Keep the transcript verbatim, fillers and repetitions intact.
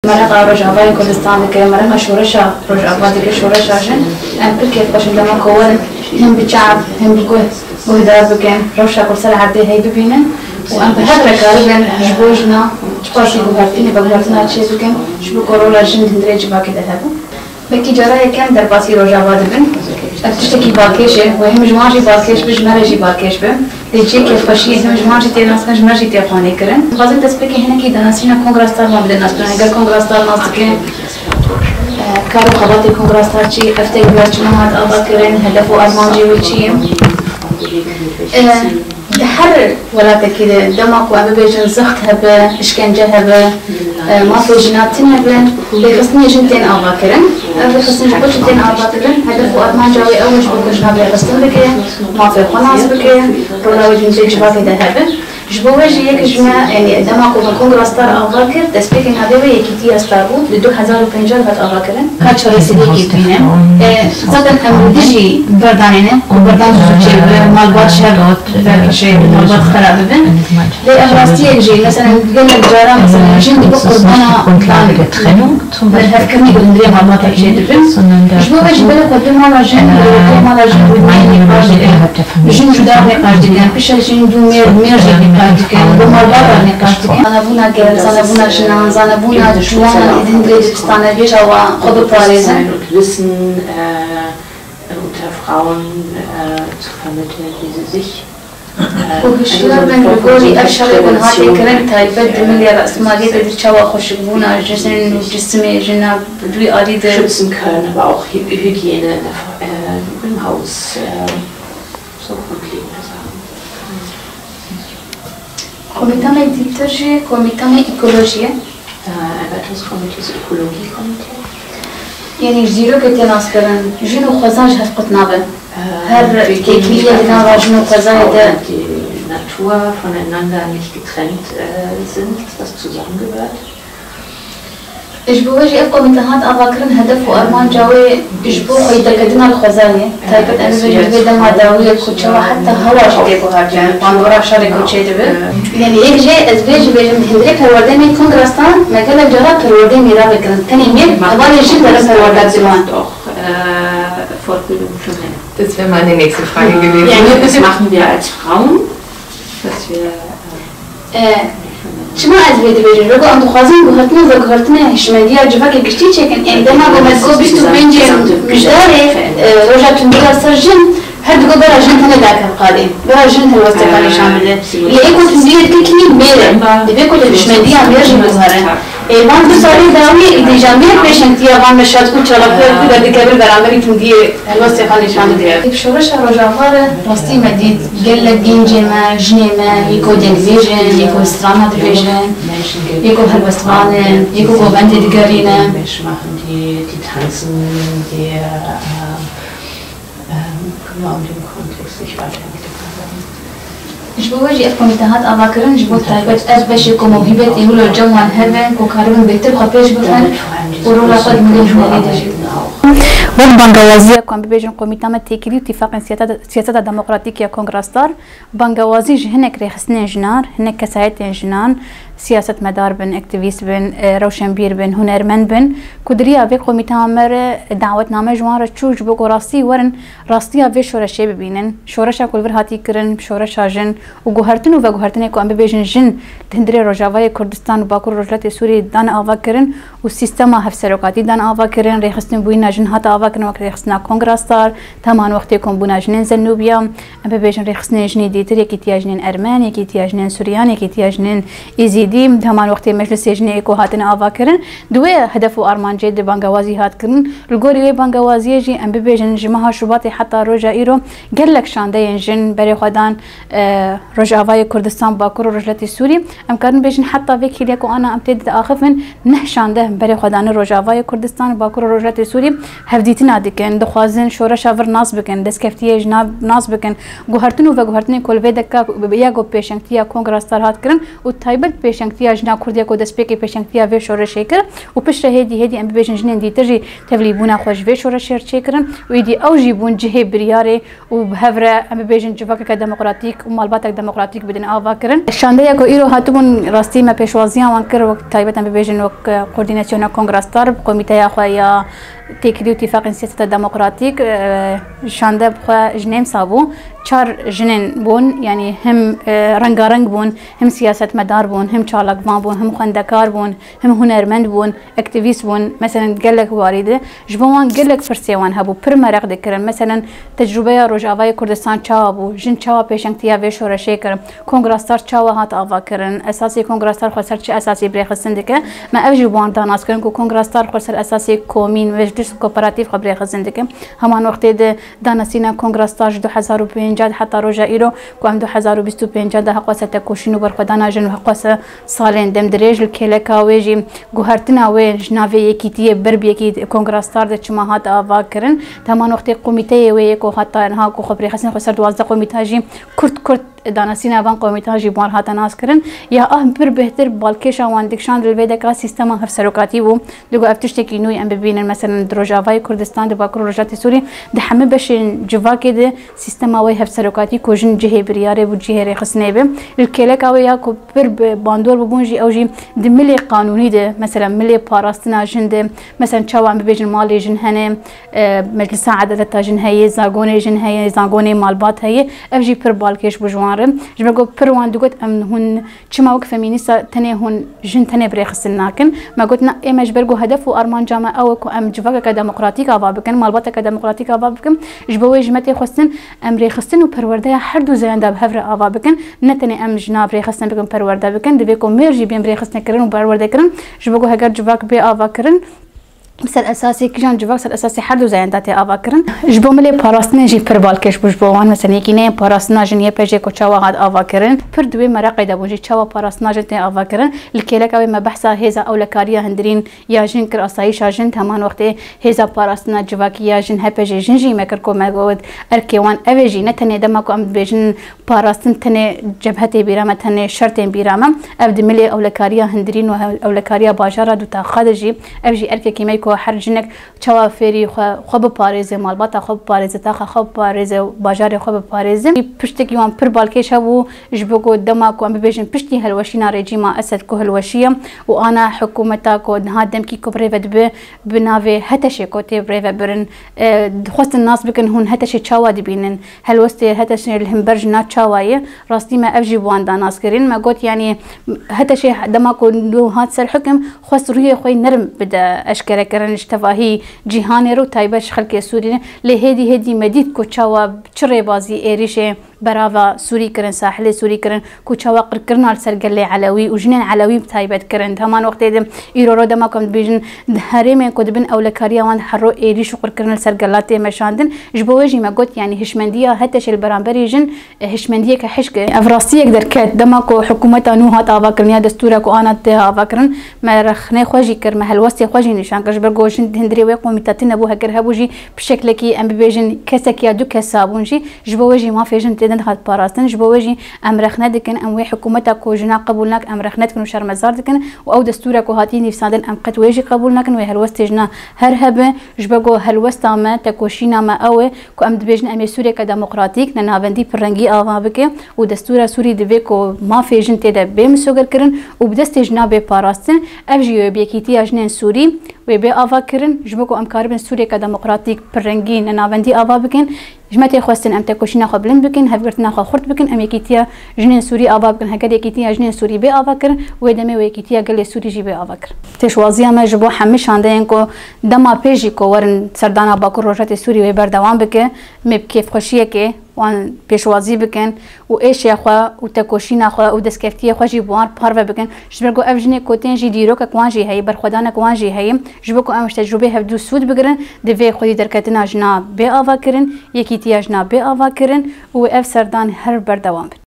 Merheqa Rojavayê Kurdistan dike, merheqa şoreşa Rojava dike, şoreşa jin. Em pir kêfxweş in dema ku werin him bi çav, him bi guh guhdar bikin, rewşa ku li ser erdê heye bibînin û em bi hev re karibin ji bo jina çiqasî guhertinê, veguhertina çêbikin, ji bo ku rola jin di hundirê civakê de hebin. Belkî cara yekem derbasî Rojava dibin. Ev tiştekî balkêş e û him ji wan jî balkêş be, ji me re jî balkêş be. Lê cihê kêfxweşiyê him ji wan jî tê naskirin, ji me jî tê xwanîkirin. Dixwazin destpêkê hinekî danasîna Kongra Star wan bidin naskirin. Eger Kongra Star nas dikin, e, kar û xebatê Kongra Star çi ye, ev tevgera çima hat avakirin, hedef û armancê wê çi ye? E, Di her welatekî de dema ku em bibêjin zext hebe, îşkence hebe, e, mafê jina tune be, rêxistinê jin tên avakirin. Ev rêxistin ji bo çi tên avakirin? Hedef û armanca wê ew e ji bo ku jina rêxistin bike, mafê xwe nas bike, rola wê di hundirê civakê de hebe. Ji bo wê jî yek ji me, yanî dema ku me Kongra Star ava kir, destpêkê navê wê Yekîtiya Star bû, di du hezar û pêncî hat avakirin. Ka çareseriyekê bîne. E, zaten em dijî berdanê ne, ku berdan zû çêbibe, malbat ji hev vekişe, malbat xera bibe. Lê ev rastiyek jî, mesela gelek cara, mesela jin dibe qurbana berhevkirinê ku hundirê malbata çêdibin. Ji bo vê jî belê xwe dê mala jin, dê mala jin rûnê nîqaş dikin. Jin cudar nîqaş dikin. Piştre jin dû mêr, mêr jî nîqaş dikin. Bo malbata nîqaş dikin. Zanebûna gel, zanebûna jinan, zanebûna ciwanan ê di hundirê dibistane bê çawa xwe biparêzin. Wissen, äh, unter Frauen, äh, zu vermitteln, wie sie sich, äh, Ku hişyar bin li gorî ev şerê ku niha tê kirin, taybet di milê resmariyê de di çawa xweşikbûna jin û cisimê jina bi wî alî de schützen können, aber auch Hy-, Hygiene, äh, im Haus, äh, so grundlegende Sachen. Komîta me dîtir jî komîta me ekolojî ye. Äh, ein weiteres Komitee ist Ökologiekomitee. Yanî ji dîrokê tê naskirin, jin û xwezan ji hev qut nabe. Äh, Her wir gehen têkiliyê nicht di einfach nava auf jin û die xwezayê Frau de. Und die Natur voneinander nicht getrennt, äh, sind, dass das zusammengehört. Ji bo wê jî ev komîte hat avakirin, hedef û armanca wê ji bo xweyî derketina li xwezayê, taybet em bibêjin di vê dema dawiyê ku çawa heta hewa jî tê guhertin, bandora şerê ku çêdibe. Yanî yek jê ez vê jî bêjim, di hundirê perwerdeyê me Kongra Star, me gelek cara perwerdeyê mîra vekirin. Tenê mêr, hevalên jin derin perwerde diwan. Doch, äh, Fortbildung für Männer. Das wäre meine nächste Frage gewesen. Ja, das machen wir als Frauen, dass wir, äh, E, çima ez vê dibêjim? Lego em dixwazin guhertin û veguhertinê hişmendiya civakê giştî çêkin. Ên dema ku me digot bîst û pêncê Mijdarê, e, roja tundî ya ser jin, her digot bera jin tenê derkeve qadê. Bera jin helwestê xwe nîşan bide. Lê ê ku tundiyê dike kî mêr e. Divê ku li hişmendiya mêr jî biguhere. Ê van du salê dawiyê îdî ja mêr pêşengtiya van meşat û çalakiya ku derdikeve li beramberî tundiyê. Helwestê xwe nîşan dide. Bi şoreşa Rojava re rastî me dît, gelek gencê me, jinê me, yê ku deng dibêjin, yê ku strana dibêjin, yê ku helwestvan in, yê ku govendê digerînin. Menschen machen, die, die tanzen, die, äh, ähm, genau in dem Kontext sich weiterentwickeln. Ji bo wê jî ev komîte hat avakirin, ji bo taybet ev beşê ku mewhîbetê wilo cem wan hebe, ku karibin bêhtir xwe pêş bixin û rola xwe di milê hunerî de jî. Wek bangewaziya ku em bibêjin komîta me têkilî û tîfaqên siyaseta, siyaseta demokratîk ya Kongra Star, bangewazî ji hinek rêxistinên jinan, hinek kesayetên jinan, siyasetmedar bin, aktîvîst bin, e, rewşenbîr bin, hunermend bin, ku di riya vê komîta me re dawetname ji wan re çû, ji bo ku rastî werin, rastiya vê şoreşê bibînin. Şoreşa ku li vir hatî kirin, şoreşa jin û guhertin û veguhertinê ku em bibêjin jin di hundirê Rojavayê Kurdistan û Bakur û Rojhilatê Sûriyê dane avakirin û sîstema hevserokatî dane avakirin, rêxistinbûyîna jin hate avakirin wek rêxistina Kongra Star, heman wextê kombûna jinên Zenûbiya, em bibêjin rêxistinên jinê dîtir, Yekîtiya Jinên Ermen, Yekîtiya Jinên Suryan, Yekîtiya Jinên Êzîdî, di heman wextê Meclisê Jinê ê ku hatine avakirin, di wê hedef û armancê de bangewazî hat kirin. Li gorî wê bangewaziyê jî em bibêjin ji meha Şubatê heta roja îro gelek şandeyên jin berê xwe dan, e, Rojavayê Kurdistan, Bakur û Rojhilatê Sûrî. Em karin bêjin heta vê kêliya ku ana em tê de diaxivin, neh şandeh berê xwe dane Rojavayê Kurdistan, Bakur û Rojhilatê Sûrî hevdîtina dikin, dixwazin şoreşa vir nas bikin, destkeftiyê jina nas bikin. Guhertin û veguhertinên ku li vê deka ya ku pêşengtiya Kongra Star hat kirin û taybet pêşengtiya jina Kurd ya ku destpêkê pêşengtiya vê şoreşê kir û piştre hêdî hêdî em bibêjin jinên dîtir jî tevlîbûna xwe ji vê şoreşê re çêkirin û êdî ew jî bûn cihê biryarê û bi hev re em bibêjin civakeke demokratîk û malbatek demokratîk bidin ava kirin. Şandeya ku îro hatibûn rastî me pêşwaziya wan kir, wek taybet em bibêjin wek, e, koordînasyona Kongra Star bi komîteya xwe ya têkilî û tîfaqên siyaseta demokratîk, e, şande bi xwe ji nêmsa bû. Çar jinên bûn, yanî him, e, rengareng bûn, him siyasetmedar bûn, him çalakvan bûn, him xwendekar bûn, him hunermend bûn, aktîvîst bûn. Meselen gelek warî de ji bo wan gelek pirsê wan hebû, pir mereq dikirin. Meselen tecrûbeya Rojavayê Kurdistan çawa bû? Jin çawa pêşengtiya vê şoreşê kir? Kongra Star çawa hat avakirin? Esasê Kongra Star xwe ser çi esasî birêxistin dike? Me ev jî bi wan da nas kirin ku Kongra Star xwe ser esasê komîn, meclis û kooperatîf xwe birêxistin dike. Heman wextê de danasîna Kongra Star ji du hezar û pênc de heta roja îro ku em du hezar û bîst û pênc de heqwese tekoşîn û berxwedana jin û heqwese salên demdirêj li kêleka wê jî guhertina wê ji navê yekîtiyê ber bi yekî Kongra Star de çima hat ava kirin. Di heman wextê komîteyê wê yê ku heta niha ku xwe birêxistin xwe ser duwazdeh komîta jî kurt kurt danasîna van komîtan jî bi wan hate nas kirin. Ya ah pir bêhtir balkêşa wan dikişand li vê deka sîstema hevserokatî bû. Digo ev tiştekî nû ye em bibînin, meselen di Rojavayê Kurdistan, di Bakur û Rojatê Sûrî, di hemî beşên civakê de sîstema wê hevserokatî ku jin cihê biryarê bû, cihê rêxistinê be. Li kêleka wê ya ku pir bi bandor bûbûn jî, ew jî di milê qanûnî de, meselen milê parastina jin de, meselen çawa em bibêjin malê jin hene, e, Meclisa Edaleta jin heye, zagonê jin heye, zagonê malbat heye. Ev jî pir balkêş bû ji wan re. Ji ber ku pir wan digot, em hûn çima wek femînîsta tenê hûn jin tenê birêxistin nakin? Me got, na, ê me ji ber ku hedef û armanca me ew e ku em civakeke demokratîk ava bikin, malbateke demokratîk ava bikin. Ji bo wê jî me tê xwestin em rêxistin û perwerdeya her du zayenda bi hev re ava bikin. Ne tenê em jina birêxistin bikin, perwerde bikin. Divê ku mêr jî bên birêxistin kirin û perwerde kirin. Ji bo ku heger civak bê ava kirin, ser esasê kîjan civak, ser esasê her du zayenda tê ava kirin. Ji bo milê parastinê jî pir balkêş bû ji bo wan. Mesela yekîneyên parastina jin Y P J ku çawa hat ava kirin, pir di wê meraqê de bûn jî çawa parastina jin tê ava kirin. Li kêleka wê me behsa hêza ewlekariya hundirîn ya jin kir, asayîşa jin, di heman wextê hêza parastina civakî ya jin, H P J jin jî me kir ku me got erkê wan ev e jî, ne tenê dema ku em dibêjin parastin tenê cebhe tê bîra me, tenê şer tên bîra me. Ev di milê ewlekariya hundirîn û hew-, ewlekariya bajara du taxa de jî, ev jî erkekî me ye ku her jinek çawa fêrî xwe, xwe biparêze, malbata xwe biparêze, taxa xwe biparêze, bajarê xwe biparêze. Piştekî wan pir balkêş hebû, ji bo ku dema ku em bibêjin piştî hilweşîna rejîma Esed ku hilweşiye û ana hikûmeta ku niha demkî ku bi rê ve dibe, bi navê HTŞê ku tê bi rê ve birin, e, dixwestin nas bikin hûn HTŞê çawa dibînin. Helwestê HTŞê li hember jina çawa ye? Rastî me ev jî bi wan da nas kirin. Me got, yanî HTŞê dema ku nû hat ser hukim, xwest rûyê xwe yê nerm bide eşkerekirin ji tevahî cîhanê re û taybet ji xelkê Sûrî re. Lê hêdî hêdî me dît ku çawa çi rêbazî êrîşê berava Sûrî kirin, sahilê Sûrî kirin, ku çawa qirkirina li ser gelê Elewî û jinên Elewî bi taybet kirin. Di heman wextê de îro ro dema ku em dibêjin di herêmên ku dibin ewlekariya wan her ro êrîş û qirkirin li ser gela tê meşandin. Ji bo wê jî me got, yanî hişmendiya HTŞê li beramberî jin, e, hişmendiyeke hişk e. Ev rastiyek derket, dema ku hikûmeta nû hat avakirin ya destûra ku ana tê avakirin, me rexnê xwe jî kir, me helwestê xwe jî nîşan kir. Ji ber ku jin di hundirê wê komîta tune bû, heger hebû jî bi şeklekî, em bibêjin, kesek ya du kesa bûn jî, ji bo wê jî mafê jin tê nedihat parastin. Ji bo wê jî em rexne dikin, em wê hikûmeta ku jina qebûl nakin, em rexne dikin û şermezar dikin û ew destûra ku hatiye nivîsandin, em qet wê jî qebûl nakin, wê helwestê jina her hebe. Ji bo ku helwesta me, tekoşîna me ew e ku em dibêjin em ê Sûriyeke demokratîk, nenavendî pirrengî ava bike û destûra Sûrî divê ku mafê jin tê de bê misogerkirin û bi destê jina bê parastin. Ev jî wê bi yekîtiya jinên Sûrî wê bê ava kirin, ji bo ku em karibin Sûriyeke demokratîk, pirrengî, nenavendî ava bikin. Ji me tê xwestin em tekoşîna xwe bilind bikin, hevgirtina xwe xurt bikin, em yekîtiya jinên Sûrî ava bikin. Heger yekîtiya jinên Sûrî bê ava kirin, wê demê wê yekîtiya gelê Sûrî jî bê ava kirin. Pêşwaziya me ji bo hemî şandeyên ku dema pê jî ku werin serdana Bakur Rojatê Sûrî wê berdewam bike, me bi kêfxweşiyekê wan pêşwazî bikin û êşa xwe û tekoşîna xwe û destkeftiyê xwe jî bi wan parve bikin. Ji ber ku ev jinê ku tên jî dîrokek wan jî heye, berxwedanek wan jî heye. Ji bo ku em ji tecrûbê hevdû sûd bigirin, divê xwedî derketina jina bê ava kirin, yekîtiya jina bê ava kirin û ev serdan her berdewam bin.